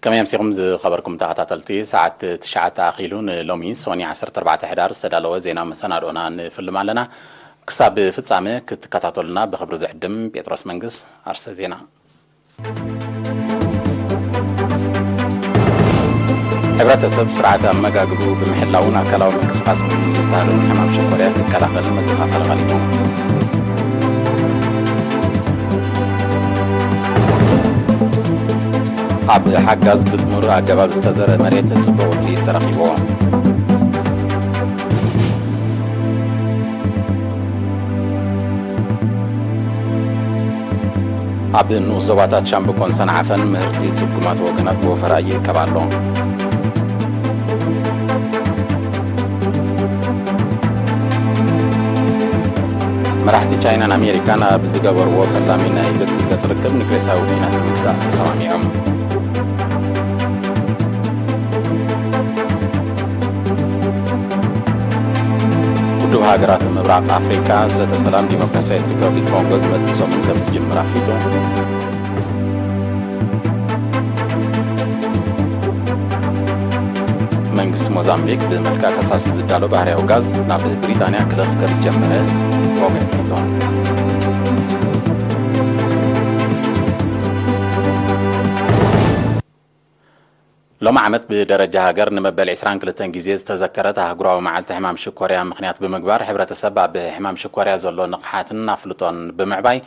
ከመይ ኣምሲኹም ዝኸበርኩም ተኸታተልቲ፣ ሰዓት ትሽዓተ ኣኺሉ ንሎሚ ሶኒ ዓሰርተ ኣርባዕተ ሕዳር ዝተዳለወ ዜና መሰናድኦና ንፍልም ኣለና። ክሳብ ፍጻመ ክትከታተሉና ብኽብሪ ዝዕድም ጴጥሮስ መንግስ። ኣርሰ ዜና። ሕብረተሰብ ስርዓተ ኣመጋግብኡ ብምሕላውን ኣካላዊ ምንቅስቓስ ብምዝውታርን ሕማም ሽኮርያ ክከላኸል መዘኻኸሪ ቀሪቡ። ኣብ ሓጋዝ ብጥሙር ኣገባብ ዝተዘርአ መሬት ጽቡቕ ውጽኢት ተረኺብዎ። ኣብ ንኡስ ዞባታት ሻምብቆን ሰንዓፈን ምህርቲ ጽጉማት ወገናት ብወፈራ ይእከብ ኣሎ። መራሕቲ ቻይናን ኣሜሪካን ኣብ ዝገበርዎ ፈላሚ ናይ ገጽ ንገጽ ርክብ ኒክሌሳዊ ኲናት ንምግታእ ተሰማሚዖም። ውድብ ሃገራት ምብራቕ ኣፍሪካ ዘተ ሰላም ዲሞክራሲያዊት ሪፐብሊክ ኮንጎ ዝመጽእ ሰሙን ከም ዝጅምር ኣፍሊጡ። መንግስቲ ሞዛምቢክ ብመልክዕ ፈሳሲ ዝዳሎ ባህርያዊ ጋዝ ናብ ብሪጣንያ ክልእኽ ከም ዝጀመረ ወገን ኣፍሊጡ። ሎሚ ዓመት ብደረጃ ሃገር ንመበል ዕስራን ክልተን ግዜ ዝተዘከረት ኣህጉራዊ መዓልቲ ሕማም ሽኮርያ ምኽንያት ብምግባር፣ ሕብረተሰብ ኣብ ሕማም ሽኮርያ ዘሎ ንቕሓትን ኣፍልጦን ብምዕባይ፣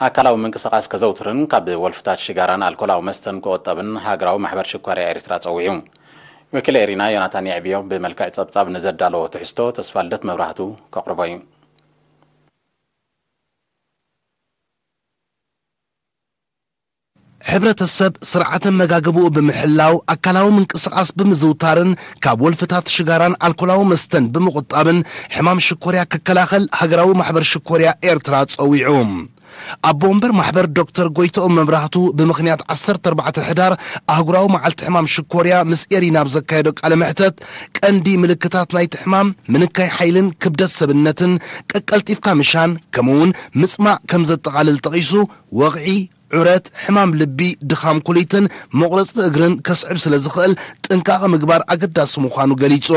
ኣካላዊ ምንቅስቓስ ከዘውትርን ካብ ወልፍታት ሽጋራን ኣልኮላዊ መስተን ክቑጠብን ሃገራዊ ማሕበር ሽኮርያ ኤርትራ ጸዊዑ። ወኪል ኤሪና ዮናታን የዕብዮ ብመልክዕ ጸብጻብ ንዘዳለዎ ትሕዝቶ ተስፋልደት መብራህቱ ከቕርቦ እዩ። ሕብረተሰብ ስርዓተ መጋግብኡ ብምሕላው፣ ኣካላዊ ምንቅስቓስ ብምዝውታርን ካብ ወልፍታት ሽጋራን ኣልኮላዊ መስተን ብምቑጣብን ሕማም ሽኮርያ ክከላኸል ሃገራዊ ማሕበር ሽኮርያ ኤርትራ ጸዊዑ። ኣቦ ወንበር ማሕበር ዶክተር ጎይትኦም መብራህቱ ብምኽንያት ዓሰርተ ኣርባዕተ ሕዳር ኣህጉራዊ መዓልቲ ሕማም ሽኮርያ ምስ ኤሪና ኣብ ዘካየዶ ቃለ መሕተት፣ ቀንዲ ምልክታት ናይቲ ሕማም ምንካይ ሓይልን ክብደት ሰብነትን፣ ቀቀልጢፍካ ምሻን ከምኡውን ምጽማእ ከም ዘጠቓልል ጠቒሱ፣ ወቕዒ፣ ዑረት፣ ሕማም ልቢ፣ ድኻም ኩሊትን መቑረጽቲ እግርን ከስዕብ ስለ ዝኽእል ጥንቃቐ ምግባር ኣገዳሲ ምዃኑ ገሊጹ።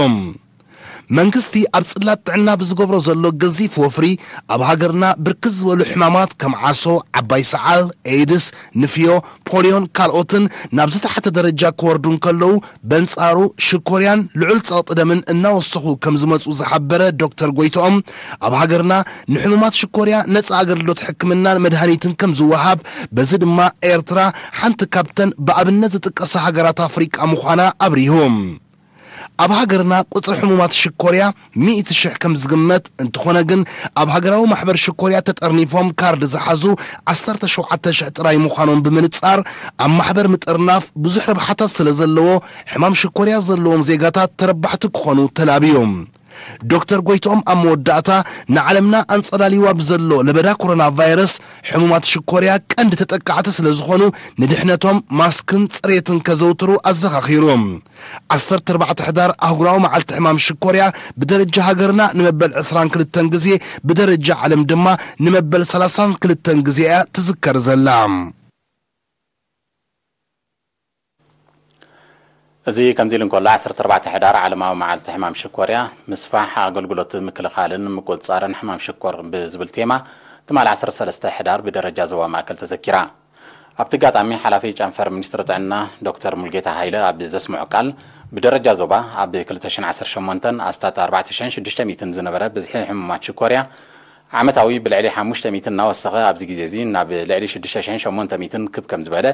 መንግስቲ ኣብ ጽላት ጥዕና ብዝገብሮ ዘሎ ገዚፍ ወፍሪ ኣብ ሃገርና ብርክት ዝበሉ ሕማማት ከም ዓሶ፣ ዓባይ ሰዓል፣ ኤድስ፣ ንፍዮ፣ ፖልዮን ካልኦትን ናብ ዝተሓተ ደረጃ ክወርዱ እንከለዉ በንጻሩ ሽኮርያን ልዑል ጸቕጢ ደምን እናወሰኹ ከም ዝመጹ ዝሓበረ ዶክተር ጎይትኦም ኣብ ሃገርና ንሕሙማት ሽኮርያ ነጻ ኣገልግሎት ሕክምናን መድሃኒትን ከም ዝወሃብ በዚ ድማ ኤርትራ ሓንቲ ካብተን ብኣብነት ዝጥቀሳ ሃገራት ኣፍሪቃ ምዃና ኣብሪሁ። ኣብ ሃገርና ቁጽሪ ሕሙማት ሽኮርያ ሚእቲ ሽሕ ከም ዝግመት እንተኾነ ግን ኣብ ሃገራዊ ማሕበር ሽኮርያ ተጠርኒፎም ካርድ ዝሓዙ ዓሰርተ ሸውዓተ ሽሕ ጥራይ ምዃኖም ብምንጻር ኣብ ማሕበር ምጥርናፍ ብዙሕ ረብሓታት ስለ ዘለዎ ሕማም ሽኮርያ ዘለዎም ዜጋታት ተረባሕቲ ክኾኑ ተላብዩ። ዶክተር ጎይትኦም ኣብ መወዳእታ ንዓለምና ኣንጸላሊዋ ብዘሎ ለበዳ ኮሮና ቫይረስ ሕሙማት ሽኮርያ ቀንዲ ተጠቃዕቲ ስለ ዝኾኑ ንድሕነቶም ማስክን ጽሬትን ከዘውትሩ ኣዘኻኺሩ። ዓሰርተ ኣርባዕተ ሕዳር ኣህጉራዊ መዓልቲ ሕማም ሽኮርያ ብደረጃ ሃገርና ንመበል ዕስራን ክልተን ግዜ ብደረጃ ዓለም ድማ ንመበል ሰላሳን ክልተን ግዜ እያ ትዝከር ዘላ። እዚ ከምዚ ኢሉ እንከሎ ዓሰርተ ኣርባዕተ ሕዳር ዓለማዊ መዓልቲ ሕማም ሽኮርያ ምስፋሕ ኣገልግሎት ምክልኻልን ምቁፅፃርን ሕማም ሽኮር ብዝብል ቴማ ትማሊ ዓሰርተ ሰለስተ ሕዳር ብደረጃ ዞባ ማእከል ተዘኪራ። ኣብቲ ኣጋጣሚ ሓላፊ ጨንፈር ሚኒስትሪ ጥዕና ዶክተር ሙልጌታ ሃይለ ኣብ ዘስምዖ ቃል ብደረጃ ዞባ ኣብ ክልተ ሽሕን ዓሰርተ ሸሞንተን ኣስታት ኣርባዕተ ሽሕን ሽዱሽተ ሚእትን ዝነበረ ብዝሒ ሕሙማት ሽኮርያ ዓመታዊ ብልዕሊ ሓሙሽተ ሚእቲ እናወሰኸ ኣብዚ ግዜ እዚ ናብ ልዕሊ ሽዱሽተ ሽሕን ሸሞንተ ሚእትን ክብ ከም ዝበለ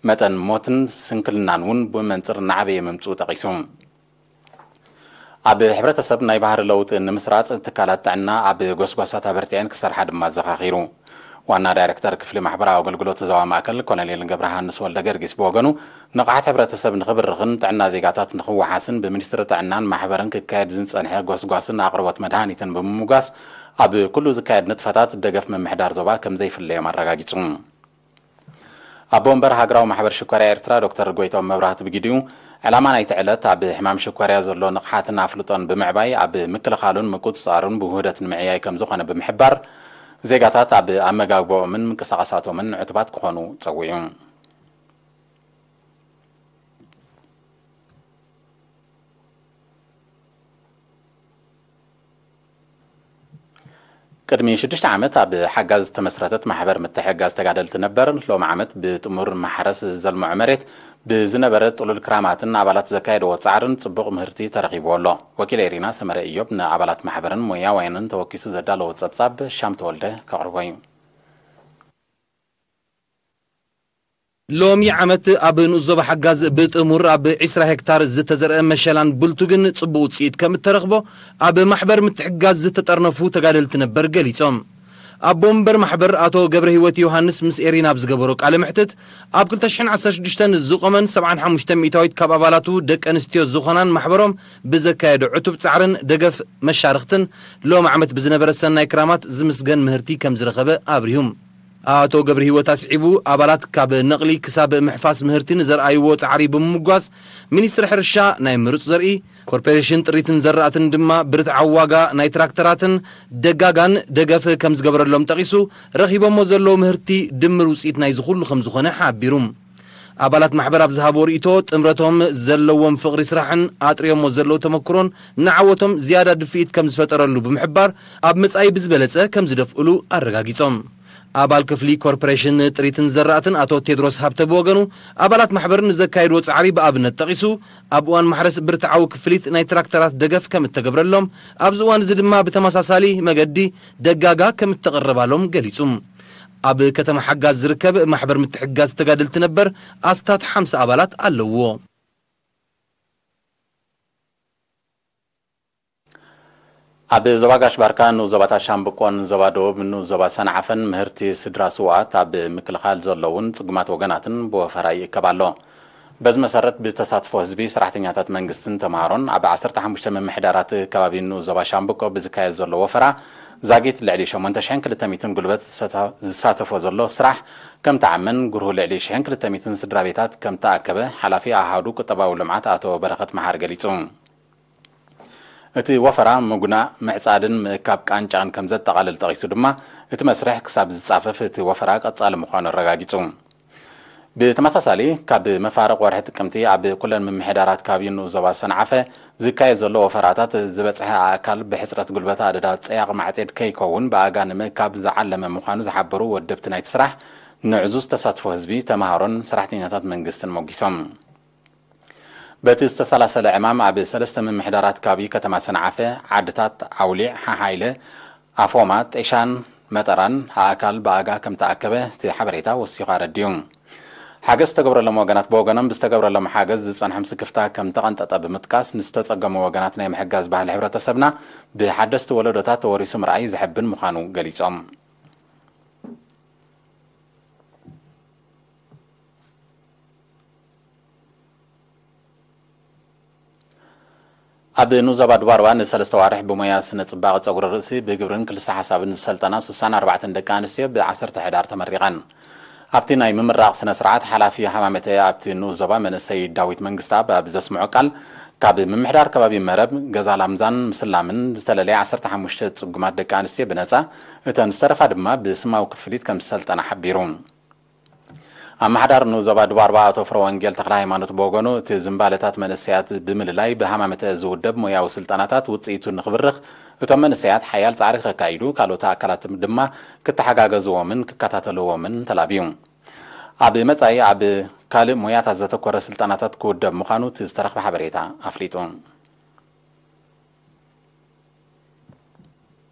መጠን ሞትን ስንክልናን እውን ብመንፅር እናዓበየ ምምፅኡ ጠቒሱ። ኣብ ሕብረተሰብ ናይ ባህሪ ለውጢ ንምስራፅ ትካላት ጥዕና ኣብ ጎስጓሳት ኣበርቲዐን ክሰርሓ ድማ ኣዘኻኺሩ። ዋና ዳይረክተር ክፍሊ ማሕበራዊ ኣገልግሎት ዞባ ማእከል ኮሎኔል ገብረሃንስ ወልደ ገርጊስ ብወገኑ ንቕሓት ሕብረተሰብ ንኽብርኽን ጥዕና ዜጋታት ንኽወሓስን ብሚኒስትሪ ጥዕናን ማሕበርን ክካየድ ዝፀንሐ ጎስጓስን ኣቕርቦት መድሃኒትን ብምምጓስ ኣብ ኩሉ ዝካየድ ንጥፈታት ደገፍ ምምሕዳር ዞባ ከም ዘይፍለዮም ኣረጋጊፁ። ኣቦ ወንበር ሃገራዊ ማሕበር ሽኮርያ ኤርትራ ዶክተር ጎይቶም መብራህቱ ብግዲኡ ዕላማ ናይቲ ዕለት ኣብ ሕማም ሽኮርያ ዘሎ ንቕሓትን ኣፍልጦን ብምዕባይ ኣብ ምክልኻሉን ምቁፅፃሩን ብውህደት ንምዕያይ ከም ዝኾነ ብምሕባር ዜጋታት ኣብ ኣመጋግባኦምን ምንቅስቓሳቶምን ዕቱባት ክኾኑ ፀዊዑ። ቅድሚ ሽዱሽተ ዓመት ኣብ ሓጋዝ ዝተመስረተት ማሕበር ምትሕጋዝ ተጋደልቲ ነበር፣ ሎም ዓመት ብጥሙር ማሕረስ ዘልምዖ መሬት ብዝነበረ ጥሉል ክራማትን ኣባላት ዘካየድዎ ጻዕርን ጽቡቕ ምህርቲ ተረኺብዎ ኣሎ። ወኪል ኤሪና ሰመረ እዮብ ንኣባላት ማሕበርን ሞያውያንን ተወኪሱ ዘዳለዎ ጸብጻብ ሻም ተወልደ ከቕርቦ እዩ። ሎሚ ዓመት ኣብ ንኡስ ዞባ ሓጋዝ ብጥሙር ኣብ ዒስራ ሄክታር ዝተዘርአ መሸላን ቡልቱግን ጽቡቕ ውጽኢት ከም እተረኽቦ ኣብ ማሕበር ምትሕጋዝ ዝተጠርነፉ ተጋደልቲ ነበር ገሊጾም። ኣቦ መንበር ማሕበር ኣቶ ገብረ ህይወት ዮሃንስ ምስ ኤሪና ኣብ ዝገበሮ ቃለ መሕትት፣ ኣብ ክልተ ሽሕን ዓሰርተ ሽዱሽተን ዝቖመን ሰብዓን ሓሙሽተ ሚእታዊት ካብ ኣባላቱ ደቂ ኣንስትዮ ዝኾናን ማሕበሮም ብዘካየዶ ዕቱብ ጻዕርን ደገፍ መሻርኽትን ሎም ዓመት ብዝነበረ ሰናይ ክራማት ዝምስገን ምህርቲ ከም ዝረኸበ ኣብሪሁ። ኣቶ ገብረ ህይወት ኣስዒቡ፣ ኣባላት ካብ ነቕሊ ክሳብ ምሕፋስ ምህርቲ ንዘርኣይዎ ጻዕሪ ብምምጓስ፣ ሚኒስትሪ ሕርሻ ናይ ምሩጽ ዘርኢ፣ ኮርፖሬሽን ጥሪትን ዘራእትን ድማ ብርትዓዊ ዋጋ ናይ ትራክተራትን ደጋጋን ደገፍ ከም ዝገበረሎም ጠቒሱ፣ ረኺቦሞ ዘለዉ ምህርቲ ድምር ውጽኢት ናይዚ ኩሉ ከም ዝኾነ ሓቢሩ። ኣባላት ማሕበር ኣብ ዝሃቦ ርእይቶ፣ ጥምረቶም ዘለዎም ፍቕሪ ስራሕን ኣጥርዮሞ ዘለዉ ተመክሮን ንዓወቶም ዝያዳ ድፍኢት ከም ዝፈጠረሉ ብምሕባር፣ ኣብ መጻኢ ብዝበለጸ ከም ዝደፍእሉ ኣረጋጊጾም። ኣባል ክፍሊ ኮርፖሬሽን ጥሪትን ዘራእትን ኣቶ ቴድሮስ ሃብተ ብወገኑ፣ ኣባላት ማሕበር ንዘካየድዎ ጻዕሪ ብኣብነት ጠቒሱ፣ ኣብ እዋን ማሕረስ ብርትዓዊ ክፍሊት ናይ ትራክተራት ደገፍ ከም እተገብረሎም፣ ኣብዚ እዋን እዚ ድማ ብተመሳሳሊ መገዲ ደጋጋ ከም እተቐረባሎም ገሊጹ። ኣብ ከተማ ሓጋዝ ዝርከብ ማሕበር ምትሕጋዝ ተጋደልቲ ነበር ኣስታት ሓምሳ ኣባላት ኣለውዎ። ኣብ ዞባ ጋሽ ባርካ፣ ንኡስ ዞባታት ሻምብቆን ዞባ ደቡብ፣ ንኡስ ዞባ ሰንዓፈን ምህርቲ ስድራ ስውኣት ኣብ ምክልኻል ዘለውን ጽጉማት ወገናትን ብወፈራ ይእከብ ኣሎ። በዚ መሰረት፣ ብተሳትፎ ህዝቢ፣ ሰራሕተኛታት መንግስትን ተምሃሮን ኣብ ዓሰርተ ሓሙሽተ ምምሕዳራት ከባቢ ንኡስ ዞባ ሻምብቆ ብዝካየድ ዘሎ ወፈራ፣ ዛጊት ልዕሊ ሸሞንተ ሽሕን ክልተ ሚእትን ጉልበት ዝሳተ-፣ ዝሳተፎ ዘሎ ስራሕ ከም ተዓመን፣ ጉርሁ ልዕሊ ሽሕን ክልተ ሚእትን ስድራ ቤታት ከም ተኣከበ፣ ሓላፊ ኣሃዱ ቁጠባዊ ልምዓት ኣቶ በረኸት መሓሪ ገሊጹ። እቲ ወፈራ ምጉናእ፣ ምዕጻድን ምእካብ ቃንጫን ከም ዘጠቓልል ጠቒሱ ድማ፣ እቲ መስርሕ ክሳብ ዝጻፈፍ እቲ ወፈራ ቀጻሊ ምዃኑ ኣረጋጊጹ። ብተመሳሳሊ፣ ካብ መፋርቕ ወርሒ ጥቅምቲ ኣብ ኩለን ምምሕዳራት ካብ ንኡስ ዞባ ሰንዓፈ ዝካየድ ዘሎ ወፈራታት፣ ዝበጽሐ ኣእካል ብሕጽረት ጉልበት ኣደዳ ጸያቕ ማዕጼድ ከይከውን ብኣጋ ንምእካብ ዝዓለመ ምዃኑ ዝሓበሩ ወደብቲ ናይቲ ስራሕ፣ ንዕዙዝ ተሳትፎ ህዝቢ፣ ተምሃሮን ሰራሕተኛታት መንግስትን ሞጊሶም። በቲ ዝተሰላሰለ ዕማም፣ ኣብ ሰለስተ ምምሕዳራት ከባቢ ከተማ ሰንዓፈ፣ ዓድታት ኣውሊዕ፣ ሓሓይለ፣ ኣፎማ፣ ጤሻን መጠራን ኣእካል ብኣጋ ከም ተኣከበ እቲ ሓበሬታ ወሲኹ ኣረዲኡ። ሓገዝ ዝተገብረሎም ወገናት ብወገኖም፣ ብዝተገብረሎም ሓገዝ ዝጸንሖም ስክፍታ ከም ተቐንጠጠ ብምጥቃስ፣ ንዝተጸገሙ ወገናት ናይ ምሕጋዝ ባህሊ ሕብረተሰብና ብሓደስቲ ወለዶታት ተወሪሱ ምርኣይ ዘሐብን ምዃኑ ገሊጾም። ኣብ ንኡስ ዞባ ዱባርባ ንሰለስተ ዋርሕ ብሞያ ስነ ጽባቐ ጸጉሪ ርእሲ፣ ብግብርን ክልሰ ሓሳብን ዝሰልጠና ስሳን ኣርባዕተን ደቂ ኣንስትዮ ብ ዓሰርተ ሕዳር ተመሪቐን። ኣብቲ ናይ ምምራቕ ስነ ስርዓት፣ ሓላፊ ሃማመተ ኣብቲ ንኡስ ዞባ መንእሰይ ዳዊት መንግስተኣብ ኣብ ዘስምዖ ቃል፣ ካብ ምምሕዳር ከባቢ መረብ፣ ገዛ ላምዛን ምስላምን ዝተለለየ ዓሰርተ ሓሙሽተ ጽጉማት ደቂ ኣንስትዮ ብነጻ፣ እተን ዝተረፋ ድማ ብስማዊ ክፍሊት ከም ዝሰልጠና ሓቢሩ። ኣመሓዳር ንኡስ ዞባ ዱባርባ ኣቶ ፍረወንጌል ተኽለሃይማኖት ብወገኑ፣ እቲ ዝንባለታት መንእሰያት ብምልላይ ብሃማመተ ዝውደብ ሞያዊ ስልጠናታት ውጽኢቱ ንኽብርኽ፣ እቶም መንእሰያት ሓያል ጻዕሪ ከካይዱ፣ ካልኦት ኣካላት ድማ ክተሓጋገዝዎምን ክከታተልዎምን ተላብዩ። ኣብ መጻኢ ኣብ ካልእ ሞያታት ዘተኮረ ስልጠናታት ክውደብ ምዃኑ እቲ ዝተረኽበ ሓበሬታ ኣፍሊጡ።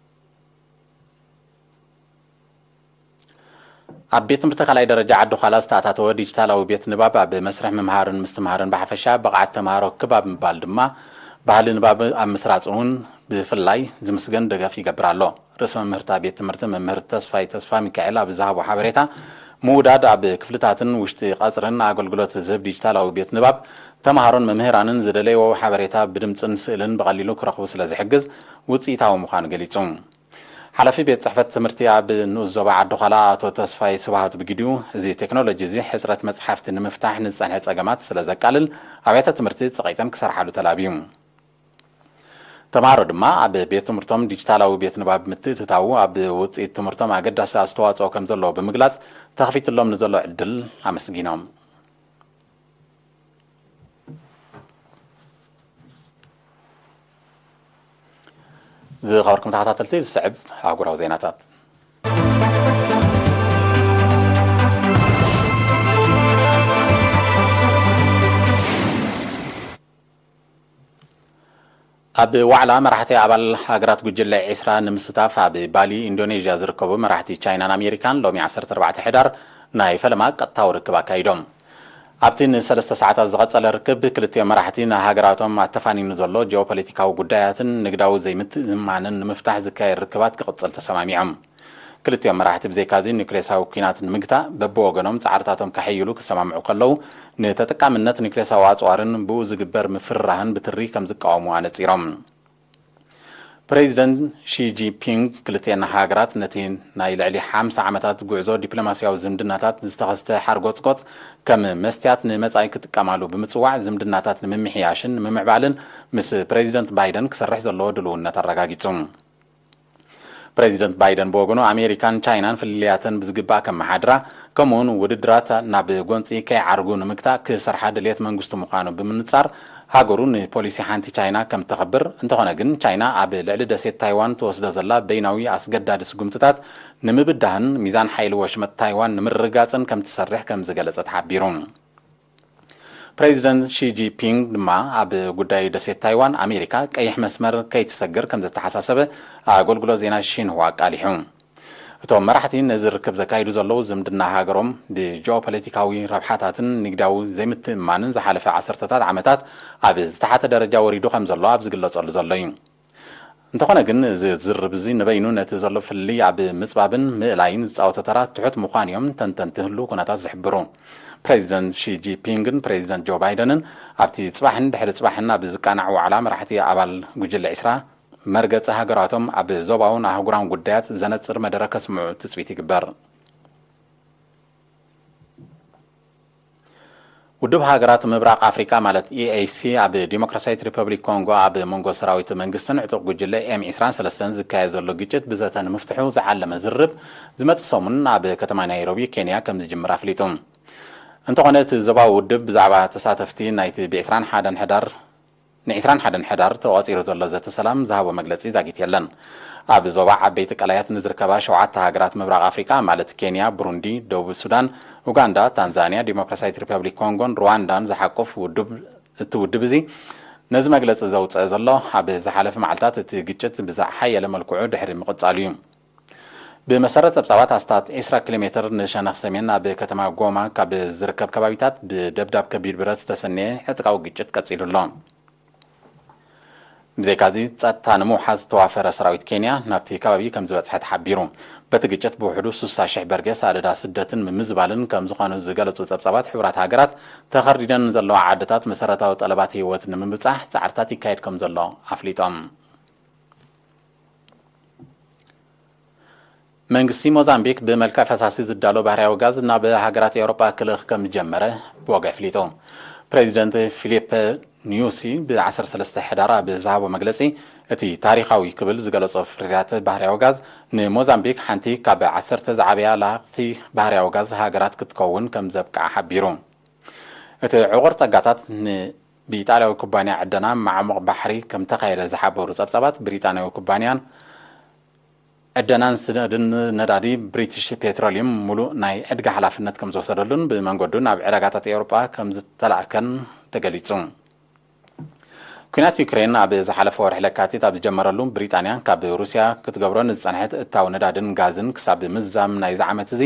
ኣብ ቤት ትምህርቲ ካልኣይ ደረጃ ዓዲ ዃላ ዝተኣታተወ ዲጂታላዊ ቤት ንባብ፣ ኣብ መስርሕ ምምሃርን ምስትምሃርን ብሓፈሻ፣ ብቕዓት ተምሃሮ ክብ ኣብ ምባል ድማ፣ ባህሊ ንባብ ኣብ ምስራጽ እውን ብፍላይ ዝምስገን ደገፍ ይገብር ኣሎ። ርእሰ መምህርታ ቤት ትምህርቲ መምህር ተስፋይ ተስፋ ሚካኤል ኣብ ዝሃቦ ሓበሬታ፣ ምውዳድ ኣብ ክፍልታትን ውሽጢ ቀጽርን ኣገልግሎት ዝህብ ዲጂታላዊ ቤት ንባብ፣ ተምሃሮን መምህራንን ዝደለይዎ ሓበሬታ ብድምጽን ስእልን ብቐሊሉ ክረኽቡ ስለ ዝሕግዝ፣ ውጽኢታዊ ምዃኑ ገሊጹ። ሓላፊ ቤት ጽሕፈት ትምህርቲ ኣብ ንኡስ ዞባ ዓዲ ዃላ ኣቶ ተስፋይ ስብሃት ብግዲኡ፣ እዚ ቴክኖሎጂ እዚ ሕጽረት መጽሓፍቲ ንምፍታሕ ንዝጸንሐ ጸገማት ስለ ዘቃልል፣ ኣብያተ ትምህርቲ ጸቒጠን ክሰርሓሉ ተላብዩ። ተምሃሮ ድማ ኣብ ቤት ትምህርቶም ዲጂታላዊ ቤት ንባብ ምትእትታዉ ኣብ ውጽኢት ትምህርቶም ኣገዳሲ ኣስተዋጽኦ ከም ዘለዎ ብምግላጽ፣ ተኸፊትሎም ንዘሎ ዕድል ኣመስጊኖም። ዝኸበርኩም ተኸታተልቲ፣ ዝስዕብ ኣህጉራዊ ዜናታት። ኣብ ዋዕላ መራሕቲ ኣባል ሃገራት ጉጅለ ዒስራ ንምስታፍ ኣብ ባሊ ኢንዶኔዥያ ዝርከቡ መራሕቲ ቻይናን ኣሜሪካን ሎሚ ዓሰርተ ኣርባዕተ ሕዳር ናይ ፈለማ ቀጥታዊ ርክብ ኣካይዶም። ኣብቲ ንሰለስተ ሰዓታት ዝቐጸለ ርክብ፣ ክልቲኦም መራሕቲ ንሃገራቶም ኣተፋኒኑ ዘሎ ጂኦፖለቲካዊ ጉዳያትን ንግዳዊ ዘይምትእምማንን ንምፍታሕ ዝካየድ ርክባት ክቕጽል ተሰማሚዖም። ክልቲኦም መራሕቲ ብዘይካዚ ኒውክሌሳዊ ኲናት ንምግታእ በብወገኖም ጻዕርታቶም ከሐይሉ ክሰማምዑ ከለዉ፣ ንተጠቃምነት ኒውክሌሳዊ ኣጽዋርን ብኡ ዝግበር ምፍርራህን ብትሪ ከም ዝቃወሙ ኣነጺሮም። ፕሬዚደንት ሺ ጂንፒንግ ክልቲኤን ሃገራት ነቲ ናይ ልዕሊ ሓምሳ ዓመታት ጉዕዞ ዲፕሎማስያዊ ዝምድናታት ዝተኸስተ ሓርጎጽጎጽ ከም መስትያት ንመጻኢ ክጥቀማሉ ብምጽዋዕ፣ ዝምድናታት ንምምሕያሽን ንምምዕባልን ምስ ፕሬዚደንት ባይደን ክሰርሕ ዘለዎ ድልውነት ኣረጋጊጹ። ፕሬዚደንት ባይደን ብወገኑ፣ ኣሜሪካን ቻይናን ፍልልያተን ብዝግባእ ከመሓድራ፣ ከምኡውን ውድድራት ናብ ጎንጺ ከይዓርጉ ንምግታእ ክሰርሓ ድልየት መንግስቱ ምዃኑ ብምንጻር፣ ሃገሩ ንፖሊሲ ሓንቲ ቻይና ከም ተኽብር፣ እንተኾነ ግን ቻይና ኣብ ልዕሊ ደሴት ታይዋን ትወስዶ ዘላ በይናዊ ኣስገዳዲ ስጉምትታት ንምብዳህን ሚዛን ሓይሊ ወሽመጥ ታይዋን ንምርግጋጽን ከም ትሰርሕ ከም ዝገለጸ ተሓቢሩ። ፕሬዚደንት ሺ ጂንፒንግ ድማ ኣብ ጉዳይ ደሴት ታይዋን ኣሜሪካ ቀይሕ መስመር ከይትሰግር ከም ዘተሓሳሰበ ኣገልግሎት ዜና ሺንሁዋ ኣቃሊሑ። እቶም መራሕቲ ነዚ ርክብ ዘካይዱ ዘለዉ፣ ዝምድና ሃገሮም ብጂኦፖለቲካዊ ረብሓታትን ንግዳዊ ዘይምትእምማንን ዝሓለፈ ዓሰርተታት ዓመታት ኣብ ዝተሓተ ደረጃ ወሪዱ ከም ዘሎ ኣብ ዝግለጸሉ ዘሎ እዩ። እንተኾነ ግን፣ እዚ ዝርርብ እዚ ንበይኑ ነቲ ዘሎ ፍልልይ ኣብ ምጽባብን ምእላይን ዝጻወቶ ተራ ትሑት ምዃኑ እዮም ተንተንቲ ህሉው ኩነታት ዝሕብሩ። ፕሬዚደንት ሺ ጂንፒንግን ፕሬዚደንት ጆ ባይደንን ኣብቲ ጽባሕን ድሕሪ ጽባሕን ኣብ ዝቃናዕ ዋዕላ መራሕቲ ኣባል ጉጅለ ዒስራ፣ መርገጺ ሃገራቶም ኣብ ዞባውን ኣህጉራውን ጉዳያት ዘነጽር መደረ ከስምዑ ትጽቢት ይግበር። ውድብ ሃገራት ምብራቕ ኣፍሪቃ ማለት ኢ ኤ ሲ ኣብ ዲሞክራሲያዊት ሪፐብሊክ ኮንጎ ኣብ መንጎ ሰራዊት መንግስትን ዕጡቕ ጉጅለ ኤም ዒስራን ሰለስተን ዝካየድ ዘሎ ግጭት ብዘተ ንምፍትሑ ዝዓለመ ዝርርብ ዝመጽእ ሰሙን ኣብ ከተማ ናይሮቢ ኬንያ ከም ዝጅምር ኣፍሊጡ። እንተኾነ እቲ ዞባዊ ውድብ ብዛዕባ ተሳተፍቲ ናይቲ ብ ዒስራን ሓደን ሕዳር ን ዒስራን ሓደን ሕዳር ተቖጺሩ ዘሎ ዘተ ሰላም ዝሃቦ መግለጺ ዛጊት የለን። ኣብ ዞባ ዓበይቲ ቀላያት ንዝርከባ ሸውዓተ ሃገራት ምብራቕ ኣፍሪቃ ማለት ኬንያ፣ ብሩንዲ፣ ደቡብ ሱዳን፣ ኡጋንዳ፣ ታንዛንያ፣ ዲሞክራሲያዊት ሪፐብሊክ ኮንጎን ሩዋንዳን ዝሓቁፍ ውድብ፣ እቲ ውድብ እዚ ነዚ መግለጺ ዘውጽአ ዘሎ ኣብ ዝሓለፈ መዓልታት እቲ ግጭት ብዝሓየለ መልክዑ ድሕሪ ምቕጻሉ እዩ። ብመሰረት ጸብጻባት ኣስታት ዒስራ ኪሎ ሜትር ንሸነኽ ሰሜን ኣብ ከተማ ጎማ ካብ ዝርከብ ከባቢታት ብደብዳብ ከቢድ ብረት ዝተሰነየ ዕጥቃዊ ግጭት ቀጺሉ ኣሎ። ብዘይካዚ፣ ጸጥታ ንምውሓስ ዝተዋፈረ ሰራዊት ኬንያ ናብቲ ከባቢ ከም ዝበጽሐ ተሓቢሩ። በቲ ግጭት ብውሕዱ ስሳ ሽሕ በርጌስ ኣደዳ ስደትን ምምዝባልን ከም ዝኾኑ ዝገለጹ ጸብጻባት ሕቡራት ሃገራት፣ ተኸርዲደን ዘለዋ ዓድታት መሰረታዊ ጠለባት ህይወት ንምብጻሕ ጻዕርታት ይካየድ ከም ዘሎ ኣፍሊጦም። መንግስቲ ሞዛምቢክ ብመልክዕ ፈሳሲ ዝዳሎ ባህርያዊ ጋዝ ናብ ሃገራት ኤውሮጳ ክልእኽ ከም ዝጀመረ ብወግዒ ኣፍሊጡ። ፕሬዚደንት ፊሊፐ ኒዩሲ ብ ዓሰርተ ሰለስተ ሕዳር ኣብ ዝሃቦ መግለጺ፣ እቲ ታሪኻዊ ክብል ዝገለጾ ፍርያት ባህርያዊ ጋዝ ንሞዛምቢክ ሓንቲ ካብ ዓሰርተ ዝዓበያ ለኣኽቲ ባህርያዊ ጋዝ ሃገራት ክትከውን ከም ዘብቅዓ ሓቢሩ። እቲ ዕቑር ጸጋታት ን-፣ ብኢጣልያዊ ኩባንያ ዕደና ማዕሙቕ ባሕሪ ከም ተኻየደ ዝሓበሩ ጸብጻባት፣ ብሪጣንያዊ ኩባንያን ዕደናን ስነድን ነዳዲ ብሪቲሽ ፔትሮሊየም ሙሉእ ናይ ዕድጋ ሓላፍነት ከም ዝወሰደሉን ብመንገዱ ናብ ዕዳጋታት ኤውሮጳ ከም ዝተላእከን ተገሊጹ። ኲናት ዩክሬን ኣብ ዝሓለፈ ወርሒ ለካቲት ኣብ ዝጀመረሉ፣ ብሪጣንያ ካብ ሩስያ ክትገብሮ ንዝጸንሐት እታው ነዳድን ጋዝን ክሳብ ምዛም ናይዚ ዓመት እዚ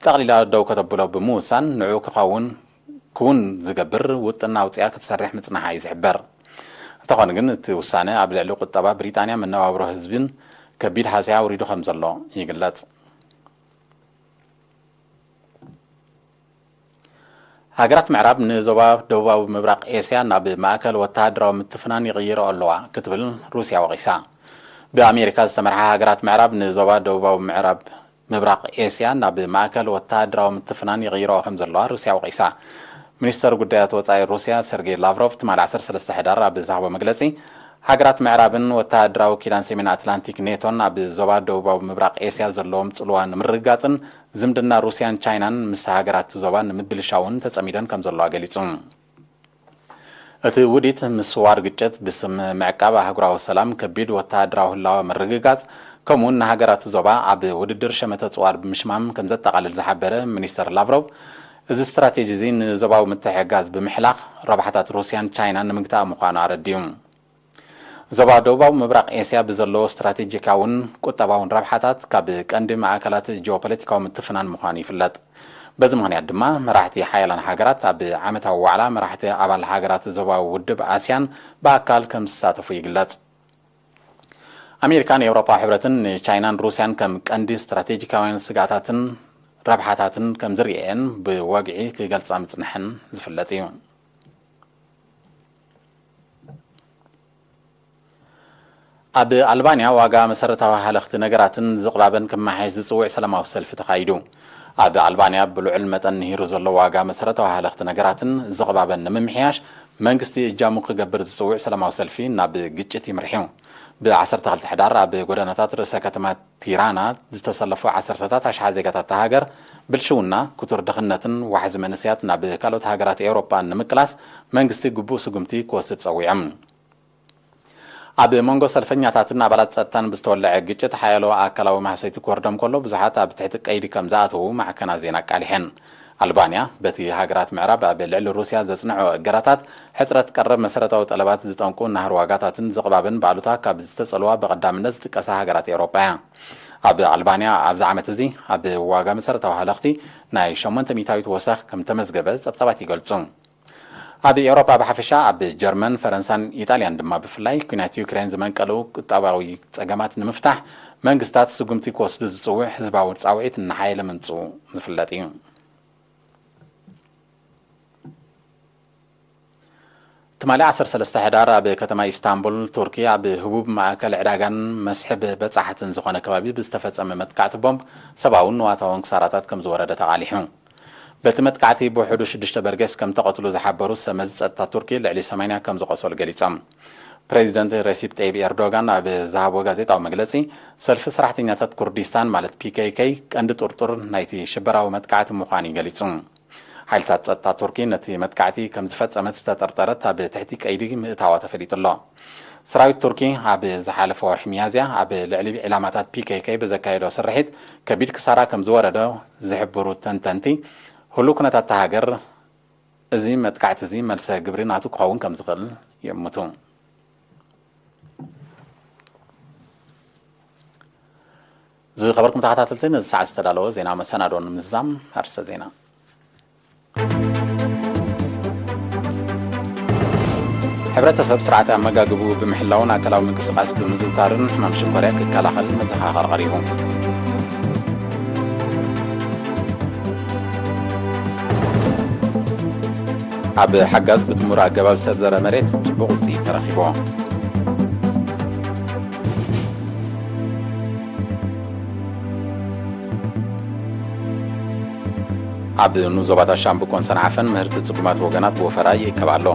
ጠቕሊላ ደው ከተብሎ ብምውሳን፣ ንዕኡ ክኸውን ክውን ዝገብር ውጥን ኣውጺኣ ክትሰርሕ ምጽናሓ እዩ ዝሕበር። እንተኾነ ግን፣ እቲ ውሳነ ኣብ ልዕሊ ቁጠባ ብሪጣንያ፣ መነባብሮ ህዝብን ከቢድ ሃስያ ኣውሪዱ ከም ዘሎ ይግለጽ። ሃገራት ምዕራብ ንዞባ ደቡባዊ ምብራቕ ኤስያ ናብ ማእከል ወተሃደራዊ ምትፍናን ይቕይርኦ ኣለዋ ክትብል ሩስያ ወቒሳ። ብኣሜሪካ ዝተመርሓ ሃገራት ምዕራብ ንዞባ ደቡባዊ ምዕራብ ምብራቕ ኤስያ ናብ ማእከል ወተሃደራዊ ምትፍናን ይቕይርኦ ከም ዘለዋ ሩስያ ወቒሳ። ሚኒስተር ጉዳያት ወጻኢ ሩስያ ሰርጌይ ላቭሮቭ ትማሊ ዓሰርተ ሰለስተ ሕዳር ኣብ ዝሃቦ መግለጺ፣ ሃገራት ምዕራብን ወተሃደራዊ ኪዳን ሰሜን ኣትላንቲክ ኔቶን ኣብ ዞባ ደቡባዊ ምብራቕ ኤስያ ዘለዎም ጽልዋ ንምርግጋጽን ዝምድና ሩስያን ቻይናን ምስ ሃገራት ዞባ ንምብልሻውን ተጸሚደን ከም ዘለዋ ገሊጹ። እቲ ውዲት ምስዋር ግጭት ብስም ምዕቃብ ኣህጉራዊ ሰላም፣ ከቢድ ወተሃደራዊ ህላወ ምርግጋጽ፣ ከምኡውን ንሃገራት ዞባ ኣብ ውድድር ሸመተ ጽዋር ብምሽማም ከም ዘጠቓልል ዝሓበረ ሚኒስተር ላቭሮቭ፣ እዚ ስትራቴጂ እዚ ንዞባዊ ምትሕግጋዝ ብምሕላኽ ረብሓታት ሩስያን ቻይናን ንምግታእ ምዃኑ ኣረዲኡ። ዞባ ደቡባዊ ምብራቕ ኤስያ ብዘለዎ ስትራቴጂካውን ቁጠባውን ረብሓታት ካብ ቀንዲ ማእከላት ጂኦፖለቲካዊ ምትፍናን ምዃኑ ይፍለጥ። በዚ ምኽንያት ድማ መራሕቲ ሓያላን ሃገራት ኣብ ዓመታዊ ዋዕላ መራሕቲ ኣባል ሃገራት ዞባዊ ውድብ ኣስያን ብኣካል ከም ዝሳተፉ ይግለጽ። ኣሜሪካን ኤውሮጳ ሕብረትን ንቻይናን ሩስያን ከም ቀንዲ ስትራቴጂካውያን ስግኣታትን ረብሓታትን ከም ዝርእየን ብወግዒ ክገልጻ ምጽንሐን ዝፍለጥ እዩ። ኣብ ኣልባንያ ዋጋ መሰረታዊ ሃለኽቲ ነገራትን ዝቕባበን ክመሓየሽ ዝጽውዕ ሰላማዊ ሰልፊ ተኻይዱ። ኣብ ኣልባንያ ብልዑል መጠን ንሂሩ ዘሎ ዋጋ መሰረታዊ ሃለኽቲ ነገራትን ዝቕባበን ንምምሕያሽ መንግስቲ እጃሙ ክገብር ዝጽውዕ ሰላማዊ ሰልፊ ናብ ግጭት ይምርሕ እዩ። ብ12 ሕዳር ኣብ ጎደናታት ርእሰ ከተማ ቲራና ዝተሰለፉ ዓሰርተታት ኣሽሓት ዜጋታት እታ ሃገር ብልሽውና፣ ክቱር ድኽነትን ዋሕዚ መንእሰያት ናብ ካልኦት ሃገራት ኤውሮጳ ንምቅላስ መንግስቲ ግቡእ ስጉምቲ ክወስድ ጸዊዖም። ኣብ መንጎ ሰልፈኛታትን ኣባላት ጸጥታን ብዝተወለዐ ግጭት ሓያሎ ኣካላዊ ማህሰይቲ ክወርዶም ከሎ ብዙሓት ኣብ ትሕቲ ቀይዲ ከም ዝኣተዉ ማዕከናት ዜና ኣቃሊሐን። ኣልባንያ በቲ ሃገራት ምዕራብ ኣብ ልዕሊ ሩስያ ዘጽንዖ እገዳታት ሕጽረት ቀረብ መሰረታዊ ጠለባት ዝጠንቁ ናህሪ ዋጋታትን ዝቕባብን ብኣሉታ ካብ ዝተጸልዋ ብቐዳምነት ዝጥቀሳ ሃገራት ኤውሮጳ እያ። ኣብ ኣልባንያ ኣብዚ ዓመት እዚ ኣብ ዋጋ መሰረታዊ ሃለኽቲ ናይ ሸሞንተ ሚእታዊት ወሰኽ ከም ተመዝገበ ጸብጻባት ይገልጹ። ኣብ ኤውሮጳ ብሓፈሻ ኣብ ጀርመን፣ ፈረንሳን ኢጣልያን ድማ ብፍላይ ኲናት ዩክሬን ዝመንቀሉ ቁጠባዊ ጸገማት ንምፍታሕ መንግስታት ስጉምቲ ክወስዱ ዝጽውዕ ህዝባዊ ጻውዒት እናሓየለ ምምጽኡ ዝፍለጥ እዩ። ትማሊ ዓሰርተ ሰለስተ ሕዳር ኣብ ከተማ ኢስታንቡል ቱርኪ ኣብ ህቡብ ማእከል ዕዳጋን መስሕብ በጻሕትን ዝኾነ ከባቢ ብዝተፈጸመ መጥቃዕቲ ቦምብ ሰብኣውን ንዋታውን ክሳራታት ከም ዝወረደ ተቓሊሑ። በቲ መጥቃዕቲ ብውሕዱ ሽዱሽተ በርጌስ ከም ተቐትሉ ዝሓበሩ ሰመዚ ጸጥታ ቱርኪ ልዕሊ ሰማንያ ከም ዝቖሰሉ ገሊጾም። ፕሬዚደንት ረሲፕ ጠይብ ኤርዶጋን ኣብ ዝሃቦ ጋዜጣዊ መግለጺ፣ ሰልፊ ሰራሕተኛታት ኩርዲስታን ማለት ፒ ኬ ኬ ቀንዲ ጥርጡር ናይቲ ሽበራዊ መጥቃዕቲ ምዃኑ ገሊጹ። ሓይልታት ጸጥታ ቱርኪ ነቲ መጥቃዕቲ ከም ዝፈጸመት ዝተጠርጠረት ኣብ ትሕቲ ቀይዲ ምእታዋ ተፈሊጡ ኣሎ። ሰራዊት ቱርኪ ኣብ ዝሓለፈ ወርሒ ሚያዝያ ኣብ ልዕሊ ዒላማታት ፒ ኬ ኬ ብዘካየዶ ስርሒት ከቢድ ክሳራ ከም ዝወረዶ ዝሕብሩ ተንተንቲ፣ ህሉው ኩነታት እታ ሃገር እዚ መጥቃዕቲ እዚ መልሰ ግብሪ ናቱ ክኸውን ከም ዝኽእል ይእምቱ። ዝኸበርኩም ተኸታተልቲ፣ ነዚ ሰዓት ዝተዳለወ ዜና መሰናዶ ንምዝዛም ኣርእስተ ዜና። ሕብረተሰብ ስርዓተ ኣመጋግብኡ ብምሕላውን ኣካላዊ ምንቅስቓስ ብምዝውታርን ሕማም ሽኮርያ ክከላኸል መዘኻኸሪ ቀሪቡ። ኣብ ሓጋዝ ብጥሙር ኣገባብ ዝተዘረ መሬት ጽቡቕ ውጽኢት ተረኺቡ። ኣብ ንዞባታት ሻምብቆን ሰንዓፈን ምህርቲ ጽጉማት ወገናት ብወፈራ ይእከብ ኣሎ።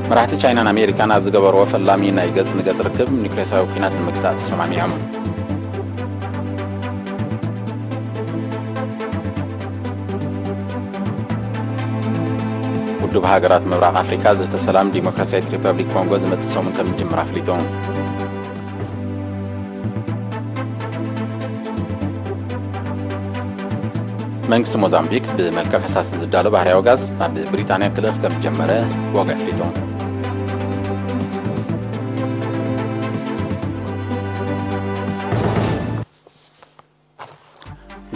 መራሕቲ ቻይናን ኣሜሪካን ኣብ ዝገበርዎ ፈላሚ ናይ ገጽ ንገጽ ርክብ ኒውክሌሳዊ ኲናት ንምግታእ ተሰማሚዖም። ውድብ ሃገራት ምብራቕ ኣፍሪካ ዘተ ሰላም ዲሞክራሲያዊት ሪፐብሊክ ኮንጎ ዝመጽእ ሰሙን ከም ዝጅምር ኣፍሊጡ። መንግስቲ ሞዛምቢክ ብመልክዕ ፈሳሲ ዝዳሎ ባህርያዊ ጋዝ ናብ ብሪጣንያ ክልእኽ ከም ዝጀመረ ወግ ኣፍሊጡ።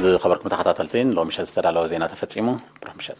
ዝኸበርኩም ተኸታተልቲ፣ ንሎሚ ምሸት ዝተዳለወ ዜና ተፈጺሙ። ብሩህ ምሸት።